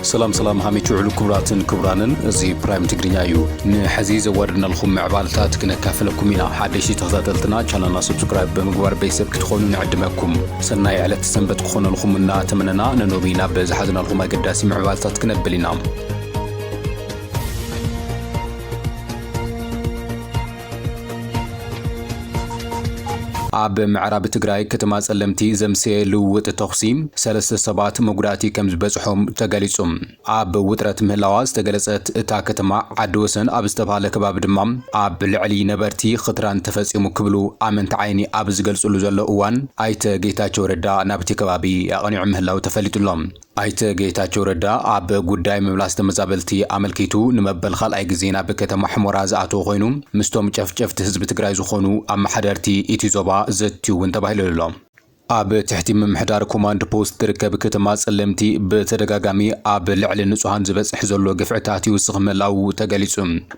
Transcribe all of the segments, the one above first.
ሰላም ሰላም ሃሚች ውዕሉ ክቡራትን ክቡራንን፣ እዚ ፕራይም ትግርኛ እዩ። ንሐዚ ዘዋደድናልኩም ምዕባልታት ክነካፍለኩም ኢና። ሓደሽቲ ተኸታተልትና ቻናልና ሰብስክራይብ ብምግባር ቤተሰብ ክትኾኑ ንዕድመኩም። ሰናይ ዕለት ሰንበት ክኾነልኩም እናተመነና፣ ንሎሚ ናብ ዝሓዝናልኩም ኣገዳሲ ምዕባልታት ክነብል ኢና። ኣብ ምዕራብ ትግራይ ከተማ ጸለምቲ ዘምሰየ ልውውጥ ተኹሲ ሰለስተ ሰባት መጉዳእቲ ከም ዝበጽሖም ተገሊጹ። ኣብ ውጥረት ምህላዋ ዝተገለጸት እታ ከተማ፣ ዓዲ ወሰን ኣብ ዝተባህለ ከባቢ ድማ ኣብ ልዕሊ ነበርቲ ኽትራን ተፈጺሙ ክብሉ ኣመንቲ ዓይኒ ኣብ ዝገልጽሉ ዘሎ እዋን፣ ኣይተ ጌታቸው ረዳ ናብቲ ከባቢ ኣቕኒዑ ምህላው ተፈሊጡ ኣሎ። ኣይተ ጌታቸው ረዳ ኣብ ጉዳይ ምምላስ ተመዛበልቲ ኣመልኪቱ ንመበል ካልኣይ ግዜ ናብ ከተማ ሕሞራ ዝኣተወ ኮይኑ፣ ምስቶም ጨፍጨፍቲ ህዝቢ ትግራይ ዝኾኑ ኣመሓደርቲ እቲ ዞባ ዘትዩ እውን ተባሂሉ ኣሎ። ኣብ ትሕቲ ምምሕዳር ኮማንድ ፖስት ትርከብ ከተማ ጸለምቲ ብተደጋጋሚ ኣብ ልዕሊ ንጹሃን ዝበጽሕ ዘሎ ግፍዕታት ይውስኽ ምህላዉ ተገሊጹ።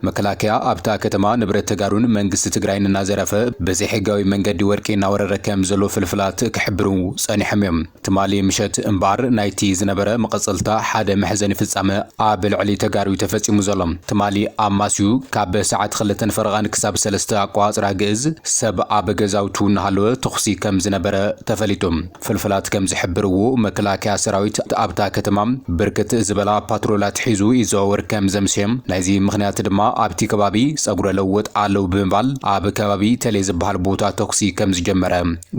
መከላከያ ኣብታ ከተማ ንብረት ተጋሩን መንግስቲ ትግራይን እናዘረፈ ብዘይሕጋዊ መንገዲ ወርቂ እናወረረ ከም ዘሎ ፍልፍላት ክሕብሩ ጸኒሖም እዮም። ትማሊ ምሸት እምበኣር ናይቲ ዝነበረ መቐጸልታ ሓደ መሕዘኒ ፍጻመ ኣብ ልዕሊ ተጋሩ ተፈጺሙ ዘሎ። ትማሊ ኣማስዩ ካብ ሰዓት ክልተን ፈረቓን ክሳብ ሰለስተ ኣቋጽራ ግእዝ ሰብ ኣብ ገዛውቱ እናሃለወ ተኹሲ ከም ዝነበረ ተፈሊጡ። ፍልፍላት ከም ዝሕብርዎ፣ መከላከያ ሰራዊት ኣብታ ከተማ ብርክት ዝበላ ፓትሮላት ሒዙ ይዘዋወር ከም ዘምስዮም፣ ናይዚ ምኽንያት ድማ ኣብቲ ከባቢ ጸጉረ ለወጥ ኣለዉ ብምባል ኣብ ከባቢ ተሌ ዝበሃል ቦታ ተኹሲ ከም ዝጀመረ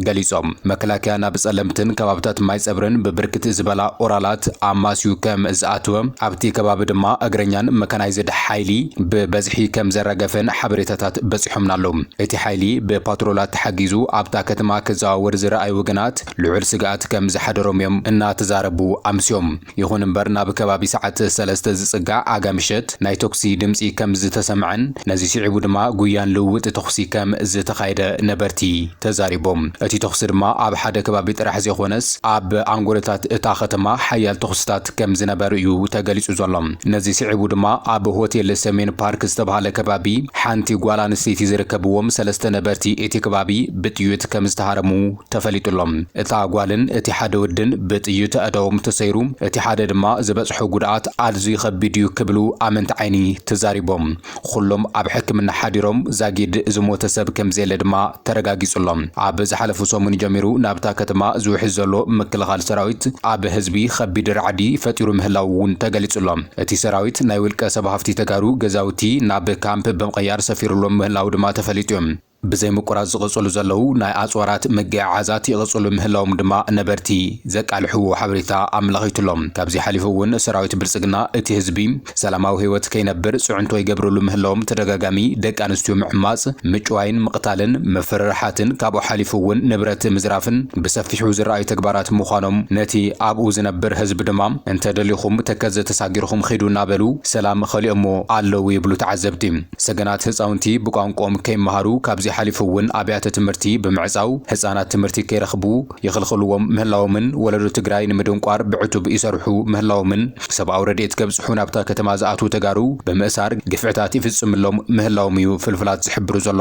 ገሊጾም። መከላከያ ናብ ጸለምትን ከባብታት ማይ ጸብርን ብብርክት ዝበላ ኦራላት ኣማስዩ ከም ዝኣተወ፣ ኣብቲ ከባቢ ድማ እግረኛን መካናይዝድ ሓይሊ ብበዝሒ ከም ዘራገፈን ሓበሬታታት በጺሖምና ኣለዉ። እቲ ሓይሊ ብፓትሮላት ተሓጊዙ ኣብታ ከተማ ክዘዋወር ዝረኣዩ ወገናት ልዑል ስግኣት ከም ዝሓደሮም እዮም እናተዛረቡ ኣምስዮም። ይኹን እምበር፣ ናብ ከባቢ ሰዓት ሰለስተ ዝጽጋዕ ኣጋ ምሸት ናይ ተኩሲ ድምጺ ከም ዝተሰምዐን፣ ነዚ ስዒቡ ድማ ጉያን ልውውጥ ተኹሲ ከም ዝተኻየደ ነበርቲ ተዛሪቦም። እቲ ተኹሲ ድማ ኣብ ሓደ ከባቢ ጥራሕ ዘይኮነስ፣ ኣብ ኣንጎሎታት እታ ከተማ ሓያል ተኹስታት ከም ዝነበሩ እዩ ተገሊጹ ዘሎ። ነዚ ስዒቡ ድማ ኣብ ሆቴል ሰሜን ፓርክ ዝተባህለ ከባቢ ሓንቲ ጓል ኣንስተይቲ ዝርከብዎም ሰለስተ ነበርቲ እቲ ከባቢ ብጥይት ከም ዝተሃረሙ ተፈሊጡ ኣሎ። እታ ጓልን እቲ ሓደ ወድን ብጥይት ኣእዳዎም ተሰይሩ፣ እቲ ሓደ ድማ ዝበጽሖ ጉድኣት ኣዝዩ ከቢድ እዩ ክብሉ ኣመንቲ ዓይኒ ተዛሪቦም። ኩሎም ኣብ ሕክምና ሓዲሮም፣ ዛጊድ ዝሞተ ሰብ ከም ዘየለ ድማ ተረጋጊጹ ኣሎ። ኣብ ዝሓለፉ ሰሙን ጀሚሩ ናብታ ከተማ ዝውሕዝ ዘሎ ምክልኻል ሰራዊት ኣብ ህዝቢ ከቢድ ራዕዲ ፈጢሩ ምህላው እውን ተገሊጹ ኣሎ። እቲ ሰራዊት ናይ ውልቀ ሰብ ሃፍቲ ተጋሩ ገዛውቲ ናብ ካምፕ ብምቕያር ሰፊሩሎም ምህላው ድማ ተፈሊጡ እዩ። ብዘይ ምቁራጽ ዝቕጽሉ ዘለዉ ናይ ኣጽዋራት ምግዕዓዛት ይቕጽሉ ምህላዎም ድማ ነበርቲ ዘቃልሕዎ ሓበሬታ ኣመላኺቱ ኣሎ። ካብዚ ሓሊፉ እውን ሰራዊት ብልጽግና እቲ ህዝቢ ሰላማዊ ህይወት ከይነብር ጽዕንቶ ይገብርሉ ምህላዎም ተደጋጋሚ ደቂ ኣንስትዮ ምዕማጽ፣ ምጭዋይን ምቕታልን ምፍርርሓትን ካብኡ ሓሊፉ እውን ንብረት ምዝራፍን ብሰፊሑ ዝረኣዩ ተግባራት ምዃኖም ነቲ ኣብኡ ዝነብር ህዝቢ ድማ እንተደሊኹም ተከዘ ተሳጊርኩም ኺዱ እናበሉ ሰላም ኸሊኦሞ ኣለዉ ይብሉ ተዓዘብቲ። ሰገናት ህፃውንቲ ብቋንቋኦም ከይመሃሩ ካብዚ ሓሊፉ እውን ኣብያተ ትምህርቲ ብምዕፃው ህፃናት ትምህርቲ ከይረኽቡ ይኽልኽልዎም ምህላዎምን ወለዶ ትግራይ ንምድንቋር ብዕቱብ ይሰርሑ ምህላዎምን ሰብኣዊ ረድኤት ከብፅሑ ናብታ ከተማ ዝኣትዉ ተጋሩ ብምእሳር ግፍዕታት ይፍፅምሎም ምህላዎም እዩ ፍልፍላት ዝሕብሩ ዘሎ።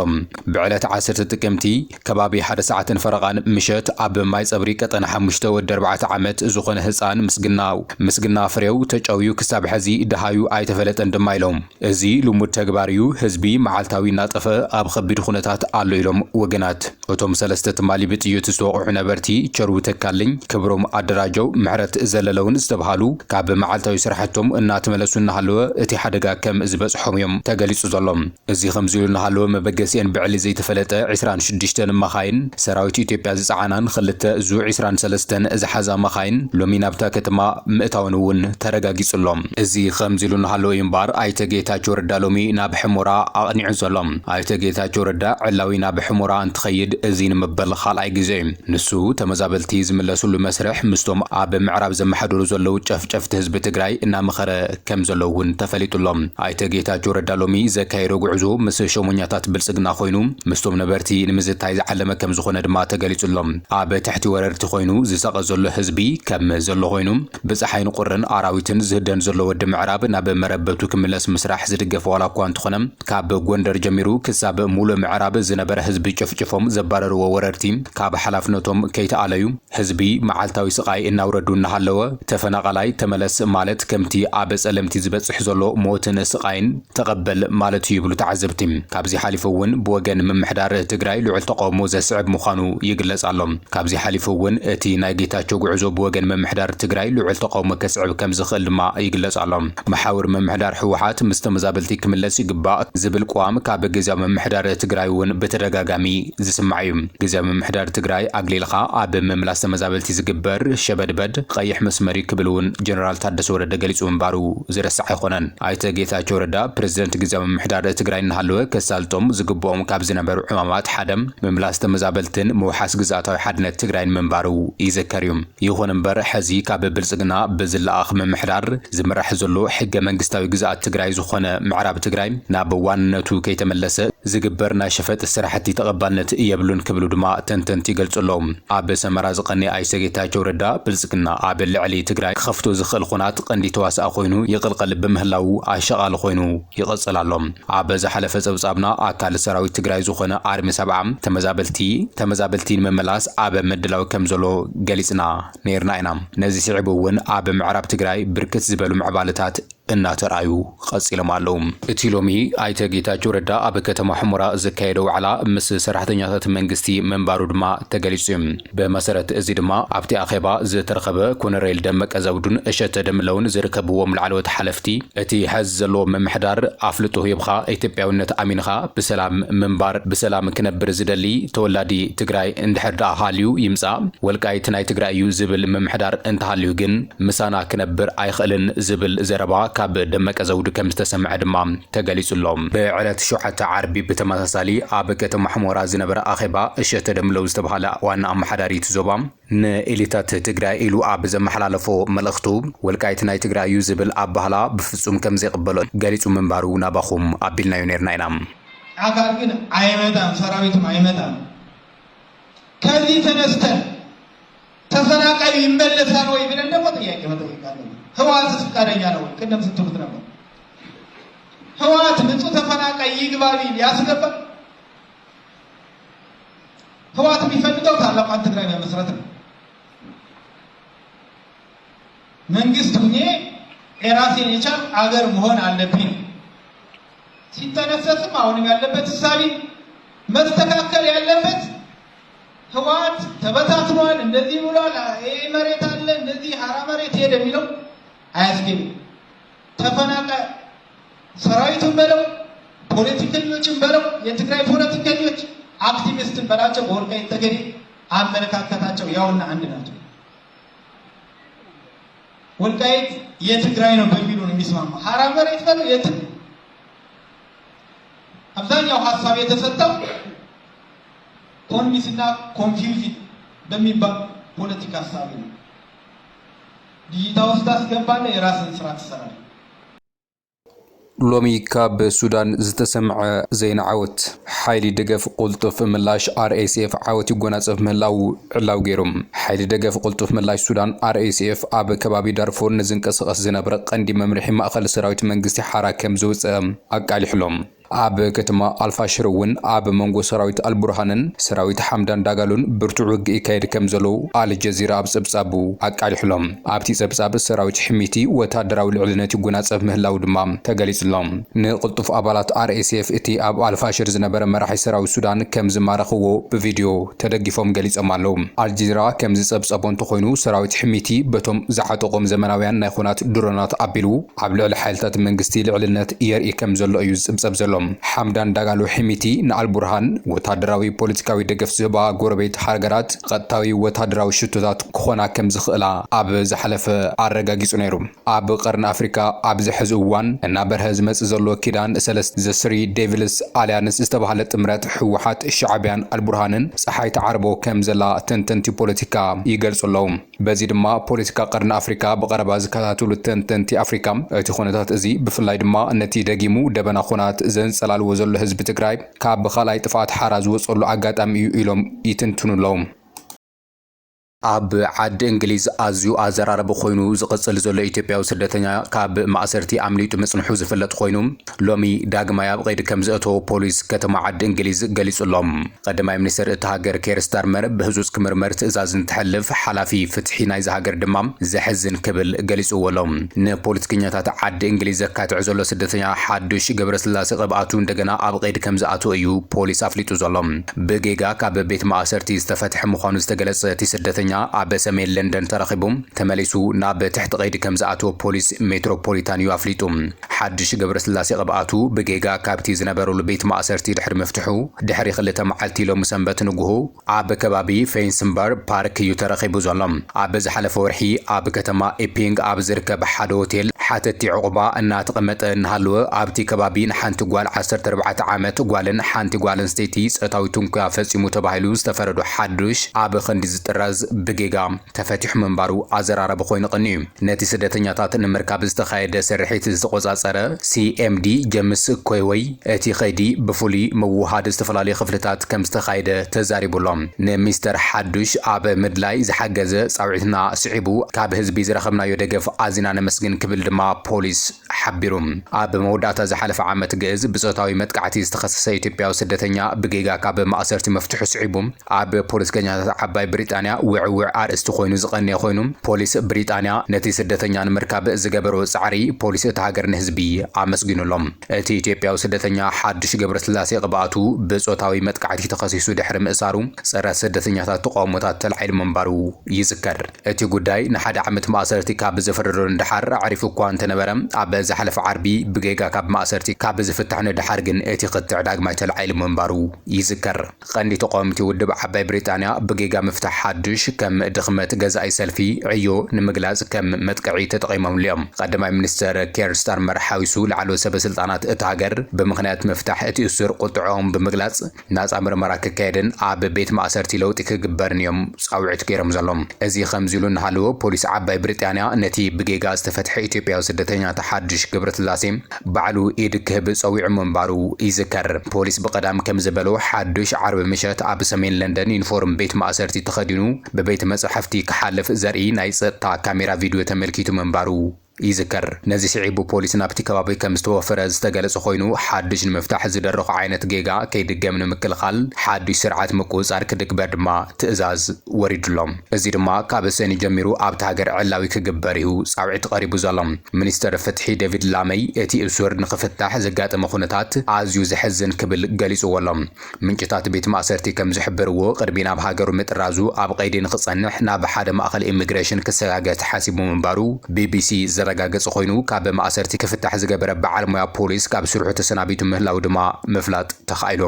ብዕለት ዓሰርተ ጥቅምቲ ከባቢ ሓደ ሰዓትን ፈረቓን ምሸት ኣብ ማይ ፀብሪ ቀጠና ሓሙሽተ ወዲ ኣርባዕተ ዓመት ዝኾነ ህፃን ምስግና ምስግና ፍሬው ተጨውዩ ክሳብ ሕዚ ደሃዩ ኣይተፈለጠን ድማ ኢሎም። እዚ ልሙድ ተግባር እዩ። ህዝቢ መዓልታዊ እናጠፈ ኣብ ኸቢድ ኩነታት ኣሎ ኢሎም ወገናት። እቶም ሰለስተ ትማሊ ብጥይት ዝተወቕዑ ነበርቲ ቸሩ ተካልኝ፣ ክብሮም ኣደራጀው፣ ምሕረት ዘለለውን ዝተብሃሉ ካብ መዓልታዊ ስራሕቶም እናተመለሱ እናሃለወ እቲ ሓደጋ ከም ዝበፅሖም እዮም ተገሊፁ ዘሎ። እዚ ከምዚ ኢሉ እናሃለወ መበገሲአን ብዕሊ ዘይተፈለጠ ዕስራን ሽዱሽተን መኻይን ሰራዊት ኢትዮጵያ ዝፀዓናን ክልተ ዙ ዕስራን ሰለስተን ዝሓዛ መኻይን ሎሚ ናብታ ከተማ ምእታውን እውን ተረጋጊጹ ኣሎ። እዚ ከምዚ ኢሉ እናሃለወ እዩ እምበኣር ኣይተ ጌታቸው ረዳ ሎሚ ናብ ሕሞራ ኣቕኒዑ ዘሎ። ኣይተ ጌታቸው ረዳ ዕላዊ ናብ ሕሞራ እንትኸይድ እዚ ንመበል ካልኣይ ግዜ እዩ። ንሱ ተመዛበልቲ ዝምለሱሉ መስርሕ ምስቶም ኣብ ምዕራብ ዘመሓድሩ ዘለዉ ጨፍጨፍቲ ህዝቢ ትግራይ እናመኸረ ከም ዘሎ እውን ተፈሊጡ ኣሎ። ኣይተ ጌታቸው ረዳ ሎሚ ዘካየዶ ጉዕዞ ምስ ሸሞኛታት ብልጽግና ኮይኑ ምስቶም ነበርቲ ንምዝታይ ዝዓለመ ከም ዝኾነ ድማ ተገሊጹ ኣሎ። ኣብ ትሕቲ ወረርቲ ኮይኑ ዝሳቐ ዘሎ ህዝቢ ከም ዘሎ ኮይኑ ብፀሓይን ቁርን ኣራዊትን ዝህደን ዘሎ ወዲ ምዕራብ ናብ መረበቱ ክምለስ ምስራሕ ዝድገፍ ዋላ እኳ እንተኾነ ካብ ጎንደር ጀሚሩ ክሳብ ሙሉእ ምዕራብ ዝነበረ ህዝቢ ጨፍጭፎም ዘባረርዎ ወረርቲ ካብ ሓላፍነቶም ከይተኣለዩ፣ ህዝቢ መዓልታዊ ስቓይ እናውረዱ እናሃለወ፣ ተፈናቓላይ ተመለስ ማለት ከምቲ ኣብ ጸለምቲ ዝበጽሕ ዘሎ ሞትን ስቓይን ተቐበል ማለት እዩ ይብሉ ተዓዘብቲ። ካብዚ ሓሊፉ እውን ብወገን ምምሕዳር ትግራይ ልዑል ተቃውሞ ዘስዕብ ምዃኑ ይግለጽ ኣሎ። ካብዚ ሓሊፉ እውን እቲ ናይ ጌታቸው ጉዕዞ ብወገን ምምሕዳር ትግራይ ልዑል ተቃውሞ ከስዕብ ከም ዝኽእል ድማ ይግለጽ ኣሎ። መሓውር ምምሕዳር ህወሓት ምስ ተመዛበልቲ ክምለስ ይግባእ ዝብል ቅዋም ካብ ግዝያዊ ምምሕዳር ትግራይ እውን ብተደጋጋሚ ዝስማዕ እዩ። ግዝያዊ ምምሕዳር ትግራይ ኣግሊልኻ ኣብ ምምላስ ተመዛበልቲ ዝግበር ሸበድበድ ቀይሕ መስመር እዩ ክብል እውን ጀነራል ታደሰ ወረደ ገሊጹ ምንባሩ ዝረሳዕ ኣይኮነን። ኣይተ ጌታቸው ረዳ ፕሬዝደንት ግዝያዊ ምምሕዳር ትግራይ እናሃለወ ከሳልጦም ዝግብኦም ካብ ዝነበሩ ዕማማት ሓደ ምምላስ ተመዛበልትን ምውሓስ ግዝኣታዊ ሓድነት ትግራይን ምንባሩ ይዝከር እዩ። ይኹን እምበር፣ ሕዚ ካብ ብልጽግና ብዝለኣኽ ምምሕዳር ዝምራሕ ዘሎ ሕገ መንግስታዊ ግዝኣት ትግራይ ዝኾነ ምዕራብ ትግራይ ናብ ዋንነቱ ከይተመለሰ ዝግበር ናይ ሸፈጥ ስራሕቲ ተቐባልነት የብሉን ክብሉ ድማ ተንተንቲ ይገልጹ ኣለዉ። ኣብ ሰመራ ዝቐነየ ኣይተ ጌታቸው ረዳ፣ ብልጽግና ኣብ ልዕሊ ትግራይ ክኸፍቶ ዝኽእል ኹናት ቀንዲ ተዋሳኢ ኮይኑ ይቕልቀል ብምህላዉ ኣሻቓሊ ኮይኑ ይቕጽል ኣሎ። ኣብ ዝሓለፈ ጸብጻብና፣ ኣካል ሰራዊት ትግራይ ዝኾነ ኣርሚ ሰብዓ ተመዛበልቲ፣ ተመዛበልቲ ንምምላስ ኣብ ምድላው ከም ዘሎ ገሊጽና ነይርና ኢና። ነዚ ስዒቡ እውን ኣብ ምዕራብ ትግራይ ብርክት ዝበሉ ምዕባለታት እናተርኣዩ ቀጺሎም ኣለዉ። እቲ ሎሚ ኣይተ ጌታቸው ረዳ ኣብ ከተማ ሑመራ ዘካየዶ ዋዕላ ምስ ሰራሕተኛታት መንግስቲ ምንባሩ ድማ ተገሊጹ እዩ። ብመሰረት እዚ ድማ ኣብቲ ኣኼባ ዝተረኸበ ኮነሬል ደመቀ ዘውዱን እሸተ ደምለውን ዝርከብዎም ላዕለዎት ሓለፍቲ፣ እቲ ሐዚ ዘለዎ ምምሕዳር ኣፍልጦ ሂብኻ ኢትዮጵያውነት ኣሚንኻ ብሰላም ምንባር፣ ብሰላም ክነብር ዝደሊ ተወላዲ ትግራይ እንድሕር ደኣ ሃልዩ ይምጻእ፣ ወልቃይት ናይ ትግራይ እዩ ዝብል ምምሕዳር እንተሃልዩ ግን ምሳና ክነብር ኣይኽእልን ዝብል ዘረባ ካብ ደመቀ ዘውዱ ከም ዝተሰምዐ ድማ ተገሊጹ ኣሎ። ብዕለት ሸውዓተ ዓርቢ ብተመሳሳሊ ኣብ ከተማ ሑመራ ዝነበረ ኣኼባ እሸተ ደምለው ዝተባህለ ዋና ኣመሓዳሪ እቲ ዞባ ንኤሊታት ትግራይ ኢሉ ኣብ ዘመሓላለፎ መልእኽቱ፣ ወልቃይት ናይ ትግራይ እዩ ዝብል ኣባህላ ብፍጹም ከም ዘይቕበሎ ገሊጹ ምንባሩ ናባኹም ኣቢልናዮ ነይርና ኢና። አካል ግን አይመጣም፣ ሰራዊትም አይመጣም። ከዚህ ተነስተን ተፈናቃዩ ይመለሳል ወይ ብለን ደግሞ ጥያቄ መጠየቅ አለብን። ህወሓትስ ፍቃደኛ ነው ወይ? ቅድም ስትሉት ነበር። ህወሓት ንጹህ ተፈናቃይ ይግባ ቢል ያስገባ? ህወሓት የሚፈልገው ታላቋን ትግራይ መመስረት ነው። መንግስት ሁኜ የራሴን የቻልኩ አገር መሆን አለብኝ ነው። ሲጠነሰስም አሁንም ያለበት እሳቤ መስተካከል ያለበት፣ ህወሓት ተበታትኗል፣ እንደዚህ ብሏል፣ ይሄ መሬት አለ፣ እንደዚህ ሀራ መሬት ሄደ የሚለው አያስኬድም። ተፈናቃይ ሰራዊቱን በለው፣ ፖለቲከኞችን በለው፣ የትግራይ ፖለቲከኞች፣ አክቲቪስትን በላቸው፣ በወልቃይት ጠገዴ አመለካከታቸው ያውና አንድ ናቸው። ወልቃይት የትግራይ ነው በሚሉ ነው የሚስማማ። ሀራ መሬት በለው የትም። አብዛኛው ሀሳብ የተሰጠው ኮንቪንስ እና ኮንፊውዥን በሚባል ፖለቲካ ሀሳብ ነው። ዲጂታ ውስጥ ታስገባለህ፣ የራስን ስራ ትሰራለህ። ሎሚ ካብ ሱዳን ዝተሰምዐ ዜና ዓወት። ሓይሊ ደገፍ ቅልጡፍ ምላሽ፣ ኣር ኤስ ኤፍ፣ ዓወት ይጎናጸፍ ምህላዉ ዕላዊ ገይሩ። ሓይሊ ደገፍ ቅልጡፍ ምላሽ ሱዳን፣ ኣር ኤስ ኤፍ፣ ኣብ ከባቢ ዳርፎር ንዝንቀሳቐስ ዝነበረ ቀንዲ መምርሒ ማእከል ሰራዊት መንግስቲ ሓራ ከም ዘውጽአ ኣቃሊሑ ኣሎ። ኣብ ከተማ ኣልፋሽር እውን ኣብ መንጎ ሰራዊት ኣልቡርሃንን ሰራዊት ሓምዳን ዳጋሎን ብርቱዕ ውግእ ይካየድ ከም ዘሎ ኣልጀዚራ ኣብ ጸብጻቡ ኣቃሊሑ ኣሎ። ኣብቲ ጸብጻብ ሰራዊት ሕሚቲ ወታደራዊ ልዕልነት ይጎናጸፍ ምህላዉ ድማ ተገሊጹ ኣሎ። ንቕልጡፍ ኣባላት ኣር ኤስ ኤፍ እቲ ኣብ ኣልፋሽር ዝነበረ መራሒ ሰራዊት ሱዳን ከም ዝማረኽዎ ብቪድዮ ተደጊፎም ገሊጾም ኣለዉ። ኣልጀዚራ ከም ዝጸብጸቦ እንተኾይኑ፣ ሰራዊት ሕሚቲ በቶም ዝዓጠቖም ዘመናውያን ናይ ኹናት ድሮናት ኣቢሉ ኣብ ልዕሊ ሓይልታት መንግስቲ ልዕልነት የርኢ ከም ዘሎ እዩ ዝጽብጸብ ዘሎ። ሓምዳን ዳጋሎ ሕሚቲ ንኣልቡርሃን ወታደራዊ ፖለቲካዊ ደገፍ ዝህባ ጎረቤት ሃገራት ቀጥታዊ ወታደራዊ ሽቶታት ክኾና ከም ዝኽእላ ኣብ ዝሓለፈ ኣረጋጊጹ ነይሩ። ኣብ ቀርኒ ኣፍሪካ ኣብዚ ሕዚ እዋን እናበርሀ ዝመጽእ ዘሎ ኪዳን ሰለስተ፣ ዘ ስሪ ዴቪልስ ኣልያንስ ዝተባህለ ጥምረት ህወሓት፣ ሻዕቢያን ኣልቡርሃንን ፀሓይ ትዓርቦ ከም ዘላ ተንተንቲ ፖለቲካ ይገልጹ ኣለዉ። በዚ ድማ ፖለቲካ ቀርኒ ኣፍሪካ ብቐረባ ዝከታተሉ ተንተንቲ ኣፍሪካ፣ እቲ ኩነታት እዚ ብፍላይ ድማ ነቲ ደጊሙ ደበና ኹናት ዘንጸላልዎ ዘሎ ህዝቢ ትግራይ ካብ ካልኣይ ጥፍኣት ሓራ ዝወጸሉ ኣጋጣሚ እዩ ኢሎም ይትንትኑ ኣለዉ። ኣብ ዓዲ እንግሊዝ ኣዝዩ ኣዘራረቢ ኮይኑ ዝቕጽል ዘሎ ኢትዮጵያዊ ስደተኛ፣ ካብ ማእሰርቲ ኣምሊጡ ምጽንሑ ዝፍለጥ ኮይኑ፣ ሎሚ ዳግማይ ኣብ ቀይዲ ከም ዘእተዎ ፖሊስ ከተማ ዓዲ እንግሊዝ ገሊጹ ኣሎ። ቀዳማይ ሚኒስተር እታ ሃገር ኬር ስታርመር ብህጹጽ ክምርመር ትእዛዝ እንትሕልፍ፣ ሓላፊ ፍትሒ ናይዛ ሃገር ድማ ዘሕዝን ክብል ገሊጽዎ ኣሎ። ንፖለቲከኛታት ዓዲ እንግሊዝ ዘካትዕ ዘሎ ስደተኛ ሓዱሽ ገብረስላሴ ቅብኣቱ እንደገና ኣብ ቀይዲ ከም ዝኣተወ እዩ ፖሊስ ኣፍሊጡ ዘሎ። ብጌጋ ካብ ቤት ማእሰርቲ ዝተፈትሐ ምዃኑ ዝተገለጸ እቲ ስደተኛ፣ ኣብ ሰሜን ለንደን ተረኺቡ ተመሊሱ ናብ ትሕቲ ቀይዲ ከም ዝኣተወ ፖሊስ ሜትሮፖሊታን እዩ ኣፍሊጡ። ሓድሽ ገብረስላሴ ቅብኣቱ ብጌጋ ካብቲ ዝነበረሉ ቤት ማእሰርቲ ድሕሪ ምፍትሑ፣ ድሕሪ ክልተ መዓልቲ ሎሚ ሰንበት ንግሆ ኣብ ከባቢ ፌንስንበር ፓርክ እዩ ተረኺቡ ዘሎ። ኣብ ዝሓለፈ ወርሒ ኣብ ከተማ ኤፒንግ ኣብ ዝርከብ ሓደ ሆቴል ሓተቲ ዕቑባ እናተቐመጠ እናሃለወ፣ ኣብቲ ከባቢ ንሓንቲ ጓል ዓሰርተ ኣርባዕተ ዓመት ጓልን ሓንቲ ጓል ኣንስተይቲ ጾታዊ ትንኮያ ፈጺሙ ተባሂሉ ዝተፈረዶ ሓዱሽ ኣብ ክንዲ ዝጥረዝ ብጌጋ ተፈቲሑ ምንባሩ ኣዘራራቢ ኮይኑ ቀንዩ። ነቲ ስደተኛታት ንምርካብ ዝተኻየደ ስርሒት ዝተቖጻጸረ ሲ ኤም ዲ ጀምስ ኮይወይ፣ እቲ ኸይዲ ብፍሉይ ምውሃድ ዝተፈላለዩ ክፍልታት ከም ዝተኻየደ ተዛሪቡ ኣሎ። ንሚስተር ሓዱሽ ኣብ ምድላይ ዝሓገዘ ጻውዒትና ስዒቡ ካብ ህዝቢ ዝረኸብናዮ ደገፍ ኣዚና ነመስግን ክብል ድማ ፖሊስ ሓቢሩ። ኣብ መወዳእታ ዝሓለፈ ዓመት ግእዝ ብጾታዊ መጥቃዕቲ ዝተኸሰሰ ኢትዮጵያዊ ስደተኛ ብጌጋ ካብ ማእሰርቲ መፍትሑ ስዒቡ ኣብ ፖለቲከኛታት ዓባይ ብሪጣንያ ውዕውዕ ኣርእስቲ ኮይኑ ዝቐነየ ኮይኑ፣ ፖሊስ ብሪጣንያ ነቲ ስደተኛ ንምርካብ ዝገበሮ ጻዕሪ ፖሊስ እታ ሃገር ንህዝቢ ኣመስጊኑሎም። እቲ ኢትዮጵያዊ ስደተኛ ሓዱሽ ገብረስላሴ ቅብኣቱ ብጾታዊ መጥቃዕቲ ተኸሲሱ ድሕሪ ምእሳሩ፣ ጸረ ስደተኛታት ተቃውሞታት ተላዒሉ ምንባሩ ይዝከር። እቲ ጉዳይ ንሓደ ዓመት ማእሰርቲ ካብ ዝፍረዶ ንደሓር ኣዕሪፉ እኳ እንተነበረ፣ ኣብ ዝሓለፈ ዓርቢ ብጌጋ ካብ ማእሰርቲ ካብ ዝፍታሕ ንደሓር ግን እቲ ክትዕ ዳግማይ ተላዒሉ ምንባሩ ይዝከር። ቀንዲ ተቃወምቲ ውድብ ዓባይ ብሪጣንያ ብጌጋ ምፍታሕ ሓዱሽ ከም ድኽመት ገዛኢ ሰልፊ ዕዮ ንምግላጽ ከም መጥቀዒ ተጠቒሞምሉ እዮም። ቀዳማይ ሚኒስተር ኬር ስታርመር ሓዊሱ ላዕለዎት ሰበ ስልጣናት እታ ሃገር ብምኽንያት ምፍታሕ እቲ እሱር ቁጥዕኦም ብምግላጽ፣ ናጻ ምርመራ ክካየድን ኣብ ቤት ማእሰርቲ ለውጢ ክግበርን እዮም ጻውዒት ገይሮም ዘለዉ። እዚ ከምዚ ኢሉ እናሃለወ፣ ፖሊስ ዓባይ ብሪጣንያ ነቲ ብጌጋ ዝተፈትሐ ኢትዮጵያዊ ስደተኛ ሓዱሽ ገብረስላሴ ባዕሉ ኢድ ክህብ ጸዊዑ ምንባሩ ይዝከር። ፖሊስ ብቐዳም ከም ዝበሎ፣ ሓዱሽ ዓርቢ ምሸት ኣብ ሰሜን ለንደን ዩኒፎርም ቤት ማእሰርቲ ተኸዲኑ ብቤት መጻሕፍቲ ክሓልፍ ዘርኢ ናይ ጸጥታ ካሜራ ቪድዮ ተመልኪቱ ምንባሩ ይዝከር። ነዚ ስዒቡ ፖሊስ ናብቲ ከባቢ ከም ዝተወፈረ ዝተገለጸ ኮይኑ፣ ሓድሽ ንምፍታሕ ዝደረኹ ዓይነት ጌጋ ከይድገም ንምክልኻል ሓድሽ ስርዓት ምቁጽጻር ክድግበር ድማ ትእዛዝ ወሪዱሎም። እዚ ድማ ካብ ሰኒ ጀሚሩ ኣብታ ሃገር ዕላዊ ክግበር እዩ ጻውዒት ቀሪቡ ዘሎ። ሚኒስተር ፍትሒ ዴቪድ ላመይ እቲ እሱር ንኽፍታሕ ዘጋጠመ ኩነታት ኣዝዩ ዘሕዝን ክብል ገሊጽዎ ኣሎ። ምንጭታት ቤት ማእሰርቲ ከም ዝሕብርዎ፣ ቅድሚ ናብ ሃገሩ ምጥራዙ ኣብ ቀይዲ ንኽጸንሕ ናብ ሓደ ማእከል ኢሚግሬሽን ክሰጋገር ተሓሲቡ ምንባሩ ቢ ቢ ሲ ዘረጋገጸ ኮይኑ፣ ካብ ማእሰርቲ ክፍታሕ ዝገበረ በዓል ሞያ ፖሊስ ካብ ስርሑ ተሰናቢቱ ምህላው ድማ ምፍላጥ ተኻኢሉ።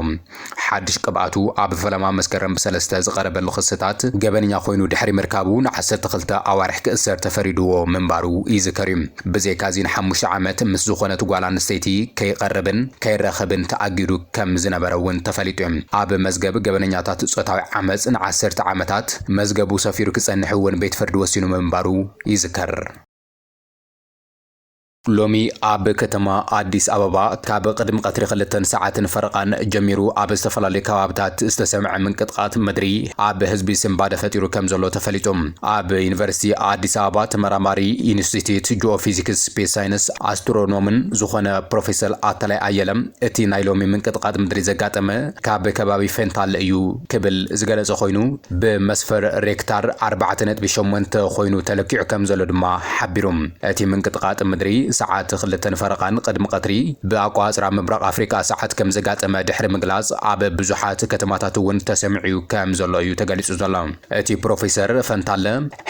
ሓድሽ ቅብኣቱ ኣብ ፈለማ መስከረም ብሰለስተ ዝቐረበሉ ክስታት ገበነኛ ኮይኑ ድሕሪ ምርካቡ ንዓሰርተ ክልተ ኣዋርሕ ክእሰር ተፈሪድዎ ምንባሩ ይዝከር እዩ። ብዘይካዚ ንሓሙሽተ ዓመት ምስ ዝኾነት ጓል ኣንስተይቲ ከይቐርብን ከይራኸብን ተኣጊዱ ከም ዝነበረ እውን ተፈሊጡ እዩ። ኣብ መዝገብ ገበነኛታት ጾታዊ ዓመጽ ንዓሰርተ ዓመታት መዝገቡ ሰፊሩ ክጸንሕ እውን ቤት ፍርዲ ወሲኑ ምንባሩ ይዝከር። ሎሚ ኣብ ከተማ ኣዲስ ኣበባ ካብ ቅድሚ ቀትሪ ክልተን ሰዓትን ፈረቓን ጀሚሩ ኣብ ዝተፈላለዩ ከባብታት ዝተሰምዐ ምንቅጥቃጥ ምድሪ ኣብ ህዝቢ ስንባደ ፈጢሩ ከም ዘሎ ተፈሊጡ። ኣብ ዩኒቨርሲቲ ኣዲስ ኣበባ ተመራማሪ ኢንስቲትዩት ጂኦፊዚክስ ስፔስ ሳይንስ ኣስትሮኖምን ዝኾነ ፕሮፌሰር ኣታላይ ኣየለ፣ እቲ ናይ ሎሚ ምንቅጥቃጥ ምድሪ ዘጋጠመ ካብ ከባቢ ፈንታለ እዩ ክብል ዝገለጸ ኮይኑ፣ ብመስፈር ሬክታር ኣርባዕተ ነጥቢ ሸሞንተ ኮይኑ ተለኪዑ ከም ዘሎ ድማ ሓቢሩ። እቲ ምንቅጥቃጥ ምድሪ ሰዓት ክልተን ፈረቓን ቅድሚ ቀትሪ ብኣቋጽራ ምብራቕ ኣፍሪቃ ሰዓት ከም ዘጋጠመ ድሕሪ ምግላጽ፣ ኣብ ብዙሓት ከተማታት እውን ተሰሚዑ ከም ዘሎ እዩ ተገሊጹ ዘሎ። እቲ ፕሮፌሰር ፈንታለ፣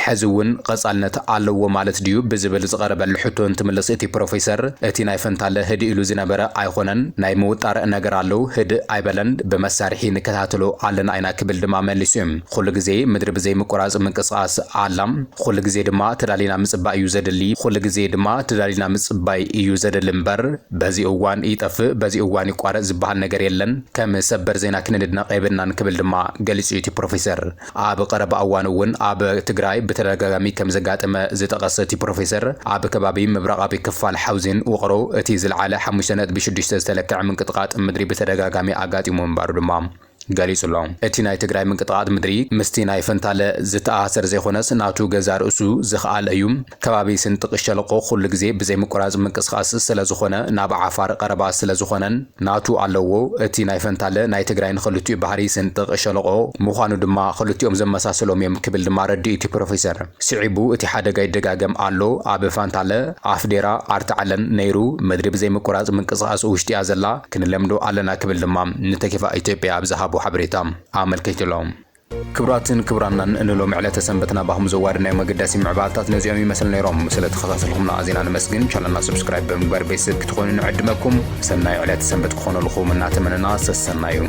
ሕዚ እውን ቀጻልነት ኣለዎ ማለት ድዩ ብዝብል ዝቐረበሉ ሕቶ እንትምልስ፣ እቲ ፕሮፌሰር፣ እቲ ናይ ፈንታለ ህድእ ኢሉ ዝነበረ ኣይኮነን፣ ናይ ምውጣር ነገር ኣሎ፣ ህድእ ኣይበለን፣ ብመሳርሒ ንከታተሎ ኣለና ኢና ክብል ድማ መሊሱ እዩ። ኩሉ ግዜ ምድሪ ብዘይ ምቁራጽ ምንቅስቓስ ኣላ። ኩሉ ግዜ ድማ ተዳሊና ምጽባይ እዩ ዘድሊ። ኩሉ ግዜ ድማ ተዳሊና ምጽባይ እዩ ዘድሊ እምበር፣ በዚ እዋን ይጠፍእ፣ በዚ እዋን ይቋረጽ ዝበሃል ነገር የለን። ከም ሰበር ዜና ክንድነቕ የብልናን ክብል ድማ ገሊጹ እዩ እቲ ፕሮፌሰር። ኣብ ቀረባ እዋን እውን ኣብ ትግራይ ብተደጋጋሚ ከም ዘጋጠመ ዝጠቐሰ እቲ ፕሮፌሰር፣ ኣብ ከባቢ ምብራቓዊ ክፋል ሓውዜን ውቕሮ እቲ ዝለዓለ ሓሙሽተ ነጥቢ ሽዱሽተ ዝተለክዐ ምንቅጥቃጥ ምድሪ ብተደጋጋሚ ኣጋጢሙ ምንባሩ ድማ ገሊጹ ኣሎ። እቲ ናይ ትግራይ ምንቅጥቓጥ ምድሪ ምስቲ ናይ ፈንታለ ዝተኣሳሰር ዘይኮነስ ናቱ ገዛ ርእሱ ዝኸኣለ እዩ። ከባቢ ስንጥቕ ሸለቆ ኩሉ ግዜ ብዘይምቁራጽ ምንቅስቓስ ስለ ዝኾነ ናብ ዓፋር ቀረባ ስለ ዝኾነን ናቱ ኣለዎ። እቲ ናይ ፈንታለ ናይ ትግራይን ክልቲኡ ባህሪ ስንጥቕ ሸለቆ ምዃኑ ድማ ክልቲኦም ዘመሳስሎም እዮም ክብል ድማ ኣረዲኡ እቲ ፕሮፌሰር። ስዒቡ እቲ ሓደጋ ይደጋገም ኣሎ። ኣብ ፋንታለ፣ ኣፍዴራ፣ ኣርታዕለን ነይሩ ምድሪ ብዘይምቁራጽ ምንቅስቓስ ውሽጢ እያ ዘላ፣ ክንለምዶ ኣለና ክብል ድማ ንተኬፋ ኢትዮጵያ ኣብ ዝሃቦ ሓበሬታ ኣመልኪቱ ኣሎ። ክቡራትን ክቡራናን፣ ንሎም ዕለተ ሰንበትና ባኹም ዘዋድናዮም ኣገዳሲ ምዕባለታት ነዚኦም ይመስል ነይሮም። ስለ ተኸታተልኩምና ኣዚና ነመስግን። ቻነልና ሰብስክራይብ ብምግባር ቤተሰብ ክትኾኑ ንዕድመኩም። ሰናይ ዕለተ ሰንበት ክኾነልኩም እናተመነና፣ ሰሰናዩ።